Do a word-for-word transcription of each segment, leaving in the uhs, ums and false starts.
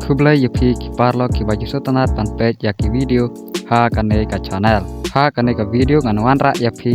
Khublei ïa phi ki paralok kiba ju sngewtynnat ban peit ïa ki video ha kane ka channel. Ha kane ka video ngan wanrah ïa phi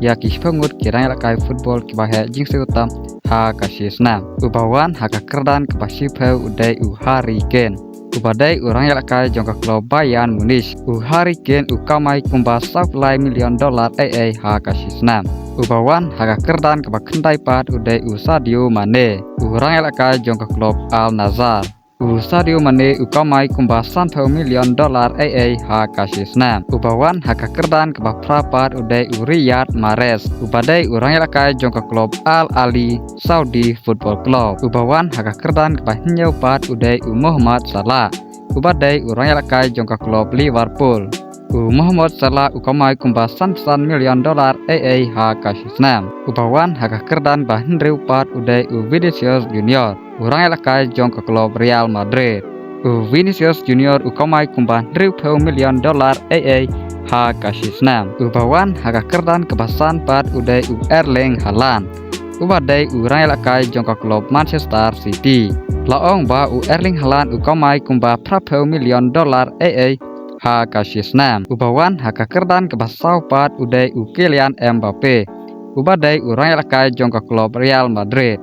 ïa ki shiphew ngut ki rangïalehkai football kiba heh jingsiew tam ha ka shi snem. Uba wan ha ka kyrdan kaba shiphew u dei u Harry Kane, uba dei u rangïalehkai jong ka klub Bayern Munich. U Harry Kane u kamai kumba saw phew lai million dollar ei ei ha ka shi snem. Uba wan ha ka kyrdan kaba khyndai pat u dei u Sadio Mane, u rangïalehkai jong ka klub Al Nassr. U Sadio Mane u kamai kumba san phew million dollar ei ei ha ka shi snem. Uba wan ha ka kyrdan kaba phra pat u dei u Riyad Mahrez, uba dei u rangïalehkai jong ka klub Al Ahly Saudi Football Club. Uba wan ha ka kyrdan kaba hynñiew pat u dei u Mohamed Salah, uba dei u rangïalehkai jong ka klub Liverpool. U Mohamed Salah u kamai kumba san phew san million dollar ei ei ha ka shi snem. Uba wan ha ka kyrdan ba hynriew pat u dei u Vinicius Junior, u rangïalehkai jong ka klub Real Madrid. U Vinicius Junior u kamai kumba hynriew phew million dollar ei ei ha ka shi snem. Uba wan ha ka kyrdan kaba san pat u dei u Erling Haaland, uba dei u rangïalehkai jong ka klub Manchester City. La ong ba u Erling Haaland u kamai kumba phra phew million dollar ei ei ha ka shi snem. Uba wan ha ka kyrdan kaba saw pat u dei u Kylian Mbappe, uba dei u rangïalehkai jong ka klub Real Madrid.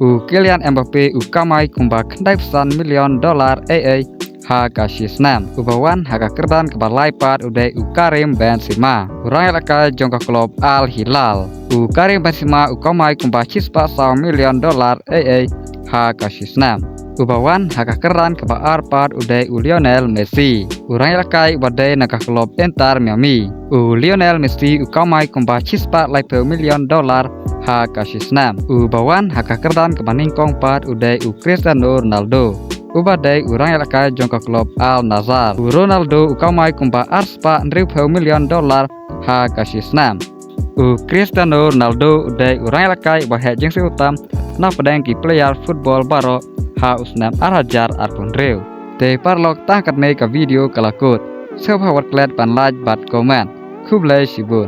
U Kylian Mbappe u kamai kumba khyndai phew san million dollar ei ei ha ka shi snem. Uba wan ha ka kyrdan kaba lai pat u dei u Karim Benzema, u rangïalehkai jong ka klub Al Hilal. U Karim Benzema u kamai kumba shispah saw million dollar ei ei ha ka shi snem. Uba wan ha ka kyrdan kaba ar pat u dei u Lionel Messi, u rangïalehkai uba dei na ka klub Inter Miami. U Lionel Messi u kamai kumba shispah laiphew million dollar ha ka shi snem. Uba wan ha ka kyrdan kaba nyngkong pat u dei u Cristiano Ronaldo, uba dei u rangïalehkai jong ka klub Al Nassr. U Ronaldo u kamai kumba arspah hynriewphew million dollar ha ka shi snem. U Cristiano Ronaldo u dei u rangïalehkai uba heh jingsiew tam na pdeng ki player football baroh ha u snem ar hajar arphew hynriew. Te paralok, tang katne ka video ka la kut. Sngewbha wat klet ban like bad comment. Khublei shibun.